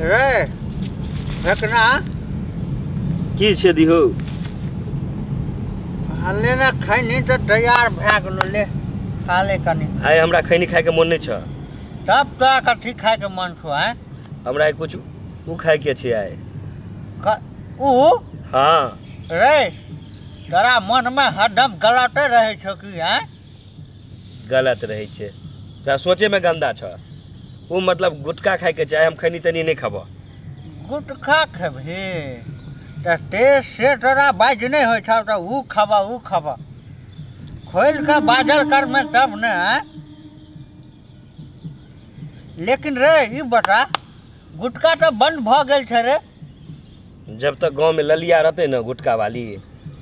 रे फेकना की छे दिहो हले ना खैनी तो तैयार भए गेलो, ले खा ले कनी। आइ हमरा खैनी खाए के मन नहीं छ। तब तोरा कथी खाए के मन छो? हैं हमरा आइ कुछ उ खाए के छै आइ। उ? हाँ। रे तोरा मन में हरदम गलते रहे छो की? हैं गलत रहे छे, तोरा सोचे में गंदा छ। उ मतलब गुटखा खाए के छै, हम खैनी तनी नहीं खबो। गुटखा खेबही त ते से तोरा बाज नहीं होइ छौ त उ खबा उ खबा खोल के बाजल कर में तब ने। लेकिन रे ई बता गुटखा तो बंद भ गेल छै रे। जब तक गांव में ललिया रहते न गुटखा वाली,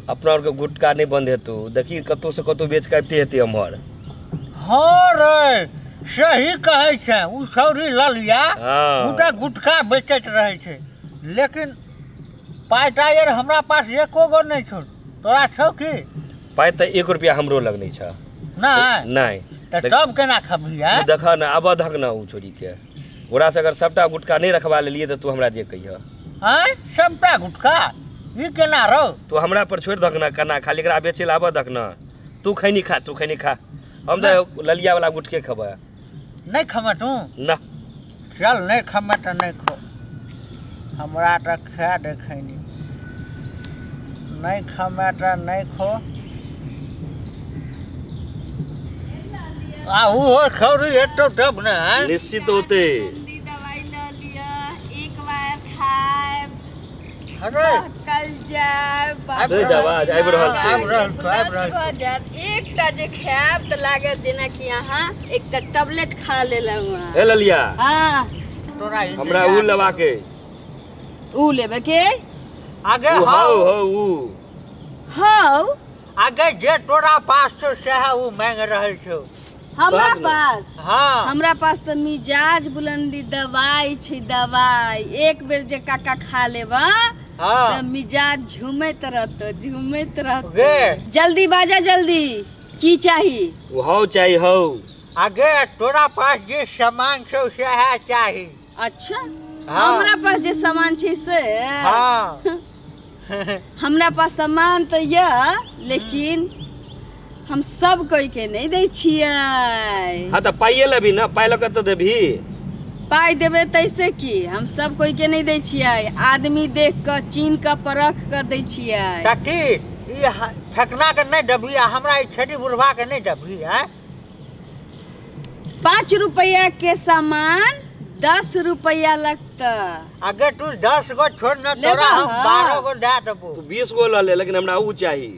अपना और के गुटखा नहीं बंद हेतौ। देखी कतौ से कतौ बेच के आबिते हेतै एम्हर। हाँ रे सही कहै छै, उ सौरी ललिया उ त गुटखा बेचैत रहै छै। लेकिन पाइ टायर हमरा पास एको गो नहीं छौ, तोरा छौ की? पाइ त 1 रुपया हमरो लग नहीं छ। नहीं नहीं त तब केना खबही? हैं देख न आब धक न उ छोरी के, ओकरा से अगर सबटा गुटखा नहीं रखवा लेलिए त तू हमरा जे कहिह। हैं सबटा गुटखा ई केना रौ? तू हमरा पर छोड़ दक न केना, खाली एकरा बेचे ला आब दक न। तू खैनी खा, तू खैनी खा, हम त ललिया वाला गुटके खबै। नहीं खमे तू? ना। चल नहीं खमे त नहीं खो, हमरा त खा दे खैनी। नहीं खमे त नहीं खो। आ उ खौरी हेतौ तब ने। निश्चित होते। दवाई ल लिअ, एक बार खाएब अरे कल जायब। आवाज आबि रहल छै, आबि रहल छै, आबि रहल छै। एकटा जे खायब त लागत जेनाकि अहाँ एकटा टैबलेट खा लेलहुँ। हे ललिया हाँ तोरा हमरा उ लेबा के, उ लेबे के आगे। हौ हौ उ हौ आगे जे तोरा पास छौ सएह उ मांगि रहल छौ। हमरा पास? हाँ हमरा पास त मिजाज बुलंदी दवाई छै, दवाई एक बेर जे काका खा लेबा हाँ त मिजाज झूमैत रहतो, झूमैत रहतो। जल्दी बाजा जल्दी, की चाही? हौ चाही हौ। आगे तोरा पास जे सामान छौ सएह चाही। अच्छा हमरा पास जे सामान छै से? हाँ हमरा पास सामान त य, लेकिन हम सब कोई के नहीं दै छियै। हाँ त पाइए लेबही न, पाइ लऽ के त देबही। पाइ देबै तैसे की, हम सब कोई के नहीं दै छियै, आदमी देख क चीन क परख क दै छियै। त की ई फेकना के नहीं देबही आ हमरा ई छेदी बुढ़वा के नहीं देबही? हैं 5 रुपया के सामान 10 रुपया लगता। अगर तू 10 गो छोड़ न तोरा हम 12 गो दे देबो। तू 20 गो ल ले, लेकिन हमरा उ चाही।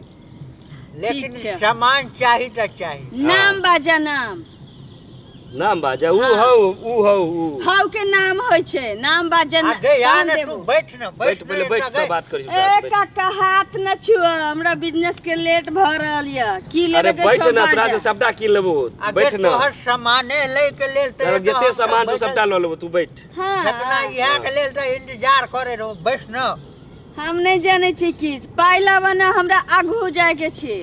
लेकिन सामान चाही त चाही। नाम बाजा, नाम नाम बाजा। उ हौ उ हौ उ हौ के नाम होइ छै, नाम बाजा। आगे यार तू बैठ न, बैठ पहिले, बैठ त बात करी। ए काका हाथ न छुअ, हमरा बिजनेस के लेट भ रहल य। की लेबे के छौ? बैठ न, तोरा से सबटा की लेबो, बैठ न। तोहर सामाने लै के लेल त जते सामान छौ सबटा ल लेबो, तू बैठ। हां अपना इहा के लेल त इंतजार करे रहो, बैठ न। हम नहीं जाने छी किछ, पाइ लाबऽ न, हमरा आगू जाय के छै।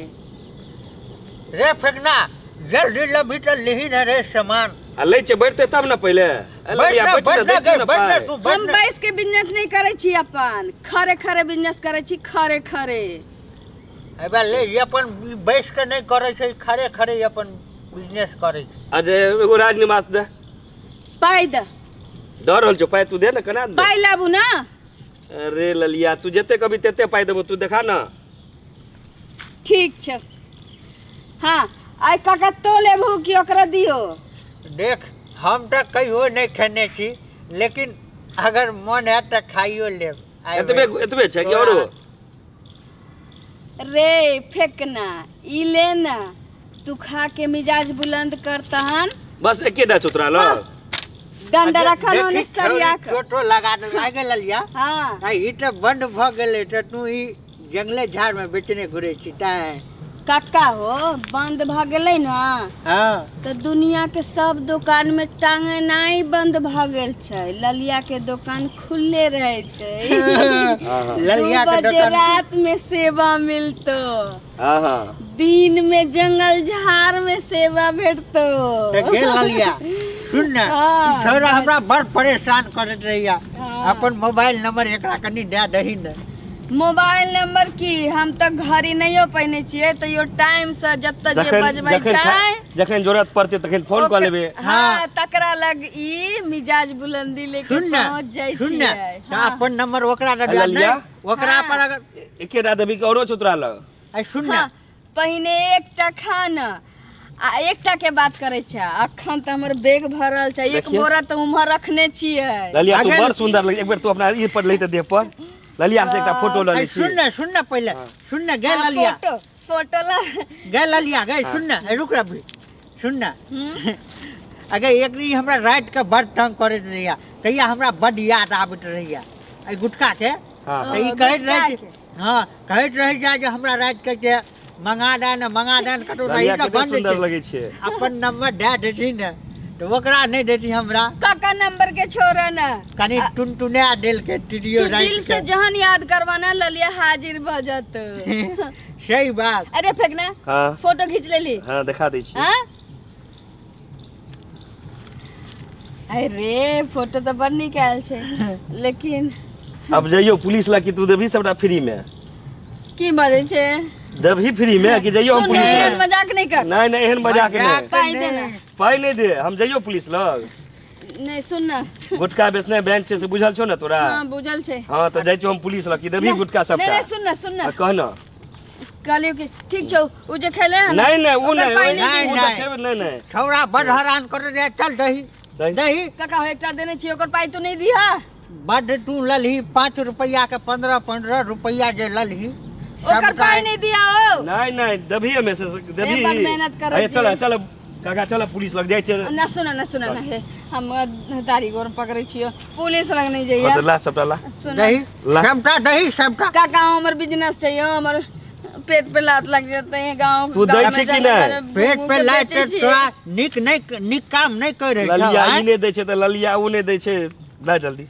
रे फेकना जल्दी लबी त लिही न रे सामान। आ लै छै बैठते तब न पहिले। बैठ हम बैस के बिजनेस नहीं करै छी, अपन खरे खरे बिजनेस करै छी, खरे खरे। अबे ले ई अपन बैस के नहीं करै छै, खरे खरे अपन बिजनेस करै छै। अरे एगो राजनिवास दे, पाइ दे। दऽ रहल छौ पाइ, तू दे न केना दे। पाइ लाबू ना। अरे ललिया तू जते कभी तेते पाइ देबो, तू देखा न। ठीक छै। हाँ आइ काका तो लेबहु कि ओकरा दियो? देख हम त कहियो नहीं खेने छी, लेकिन अगर मन है त खाइयो लेब। एतबे एतबे छै कि औरो? रे फेकना ई ले ना, तू खा के मिजाज बुलंद कर तहन। बस एकेटा छौ तोरा लग? डंडा रखल होने सरिया के चोटो लगा दे। आगे ललिया हाँ ई त बंद भ गेलै त तू ई जंगले झाड़ में बेचने घुरे छी तैं। काका हो बंद भ गेलै न। हाँ त दुनिया के सब दुकान में टांगनाइ बंद भ गेल छै, ललिया के दुकान खुले रहे छै। ललिया के दुकान रात में सेवा मिलतो, हाँ दिन में जंगल झाड़ में सेवा भेटतो। त गेल ललिया सुन ने, हाँ। ई छौड़ा हमरा बड़ परेशान करैत रहैया। हाँ। अपन मोबाइल नंबर एकरा कनि दए दही ने। मोबाइल नंबर की हम तऽ घड़ी नहियो पहिने छियै, तैयो टाइम से जतऽ जे जखन बजबै जखन छै जखन जरूरत पड़तै तखन फोन कऽ लेबै। हाँ, तकरा लग ई मिजाज बुलंदी लेके सुन ने, पहुंच जाइ सुन ने, छियै। तऽ हाँ। अपन नंबर ओकरा दे दिया, ललिया? नहि ओकरा हाँ। पर अगर एकेटा देबी कि औरो छौ तोरा लग? ऐ सुन ने। हाँ, पहिने एकटा खाना आ एकटा के बात करै छै। अखन तऽ हमर बैग भरल छै, एक देखियौ। बोरा तऽ उम्हर रखने छियै। ललिया तू अगर- बड़ सुंदर लग, एक बेर तू अपना ई पर लही तऽ देह पर ललिया से एकटा फोटो लऽ ऐ लै छी। सुन ने, सुन ने, पहिले सुन ने गे हाँ, ललिया। फोटो फोटो ला। गे ललिया गे, सुन ने, ऐ रुक अभी, सुन ने। हम्म। अगे एक दिन हमरा राति के बड़ तंग करैत रहैया, कहिया हमरा बड याद आबैत रहैया एहि गुटखा के। हाँ। तऽ ई कहैत गुटखा रहै के। हाँ, कहैत रहै छै जे हमरा राति के जे मंगा दे ने, मंगा दे ने, कतौ ललिया तऽ कते बंद सुंदर छै। लगै छै। अपन नंबर दए देती ने तऽ ओकरा नहि देती हमरा। काका नंबर के छोड़ा ना, कनि टुनटुना देलकै टीडियो तू राति दिल से के। जहन याद करवाना ललिया हाजिर भ जात। सही बात। अरे फेकना, हाँ। फोटो खींच लेली? हाँ, देखा दै छी। हाँ? अरे फोटो तऽ बड़ नीक आयल छै, लेकिन अब जइयो पुलिस लग कि तू देबही सबटा फ्री में? की बजै छै? देबही फ्री में कि जइयो हम सुन, पुलिस एहन लग? मजाक नहि कर। नहीं नहीं, एहन मजाक नहीं। पाइ दे ना। पाइ नहीं दे, हम जइयो पुलिस लग। नहीं सुन ना, गुटखा बेचने बैंक छै से बुझल छौ ने तोरा? हाँ बुझल छै। हाँ तऽ जाइ छौ हम पुलिस लग कि देबही गुटखा सबटा? नहीं नहीं, सुन ना, सुन ना। हाँ, कह ना। कहलियो कि ठीक छौ, उ जे खेले हन, नहीं नहीं, उ ओकर नहीं, पाइ उ नहीं तऽ नहीं। छेबे नहीं, नहीं। छौड़ा बड हरान करैत रहै, चल दही दही। दही। काका हो एकटा देने छियै, ओकर पाइ तू नहीं दिहा। बड तू ललही 5 रुपैया के 15-15 रुपैया जे ललही ओकर पाइ नहीं दिया हो। नहीं नहीं, देबही हमे से देबही। बड़ मेहनत करै अरे, चल छी। चल काका, चल पुलिस लग जाइ छै। ना सुन ना, सुन ना, हे हम दाढ़ी गोर पकड़ै छियो, पुलिस लग नहीं जइया। हाँ, तऽ ला सबटा ला। सुन दही ला। सबटा दही सबटा। काका हमर बिजनेस छै यौ, हमर पेट पे लात लग जेतै गांव। तू दै गांव छी में कि जाके नहि? मारे पेट मुँह पे के लात बेचै छियै। तोरा नीक नहीं, नीक काम नहीं करै छौ, ललिया आँय? ई नहि दै छै तऽ ललिया उ नहि दै छै। ला जल्दी।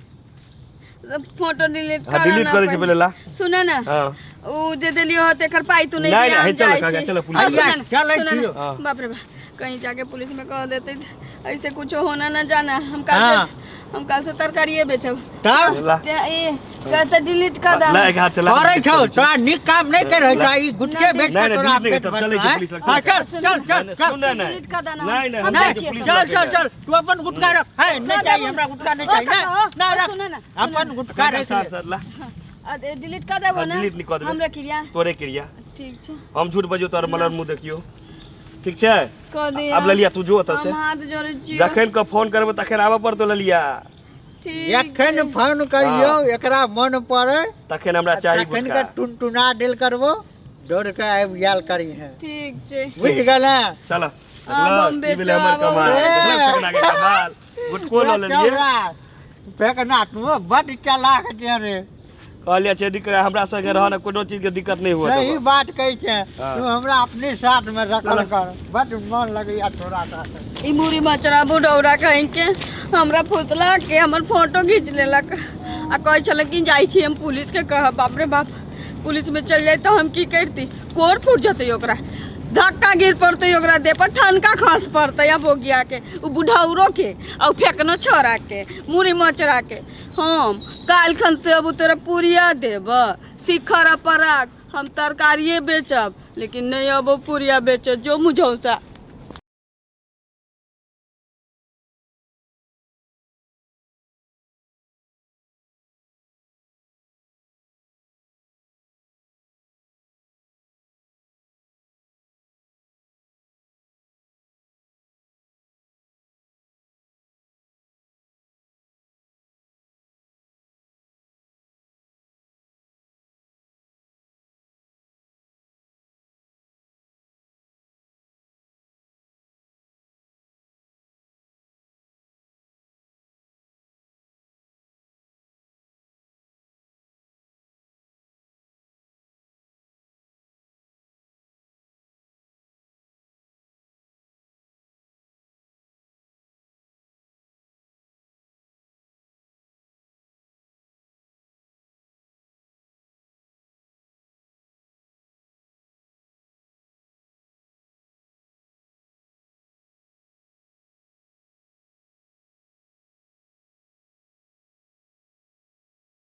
फोटो डिलीट हाँ, कर डिलीट ना करै छै पहिले ला। सुन ना, हाँ। उ जे देलियो हो तेकर पाइ तू नहीं नहीं, दिया, नहीं, हम चल, जाइ काका, छी। चल, पुलिस हाँ, सुन ना, चलै सुन ना। छियौ। हाँ। बाप रे बाप, कहीं जाके पुलिस में कह देते ऐसे कुछ होना ना जाना। हम कल हाँ। से, हम कल से तरकारिये बेचब। तब? ला। ते ए करते डिलीट कर दा। ला, एक हाथ चला। करै छौ, तोरा नीक काम नहीं करै छौ, ई गुटके नहीं, बेच के नहीं, तोरा डिलीट नहीं पेट करब, चलै भरतौ, छी आँय? पुलिस लग, हाँ, चल। चल, चल, चल, नहीं, चल। सुन ना, डिलीट कर देना। नहीं, नहीं, हम हम जाइ जाइ छी छियै। पुलिस चल लग। चल चल, तू अपन गुटखा रख। है, नहीं चाहिए हमरा गुटखा नहीं चाहिए। ओ, ना, ना, रख। सुन ना, अपन गुटखा रख। साथ साथ ला। अरे, डिलीट कर देबो हाँ, ना? डिलीट नहीं कर देबै। हमरा क्रिया। तोरे क्रिया। ठीक छै। हम झूठ बजियौ तोहर मलर मुँह देखियौ। ठीक छै? कह दिया। अब ललिया तू जो ओतऽ से। हम हाथ जोड़ै छियौ। जखन के फोन करबै तखन आबऽ पड़तौ ललिया। ठीक जखन फोन करियौ एकरा मन पड़े तखन हमरा चाही तखन गुटखा। के टुनटुना देल करबो, दौड़ के आबि गेल करी है। ठीक छै। बुझि गेलै? चल। आब हम ई भेलै हमर बेचब, कमाल। ए। देखलक फेकना के कमाल। गुटको लऽ लेलियै। फेकना तू बड चलाक छै रे। कहलियै छै दिक्कत हमरा संगे रह ने, कोनो चीज के दिक्कत नहीं हुआ। सही बात कहै छै। हाँ। तू हमरा अपने साथ में रखल कर, बड मन लगैया तोरा साथ। ई मुरी मचरा बुढ़ौरा कहीं के हमरा फुसला के हमर फोटो घींच लेलक आ कहै छलै कि जाइ छी हम पुलिस के कहब। बाप रे बाप, पुलिस में चल जाए तो हम की करती? कोर फूट जतै ओकरा, धक्का गिर पड़तै ओकरा देह पर, ठनका खस पड़तै आ बोगिया के, उ बुढ़ौरो के आ उ फेकनो छोड़ा के, मुरी मचरा के। हम काल्हिखन से अब तोरा पुरिया देब, शिखर आ पराग हम तरकारिए बेचब, लेकिन नहीं अब पुरिया बेचब जो मुझौसा।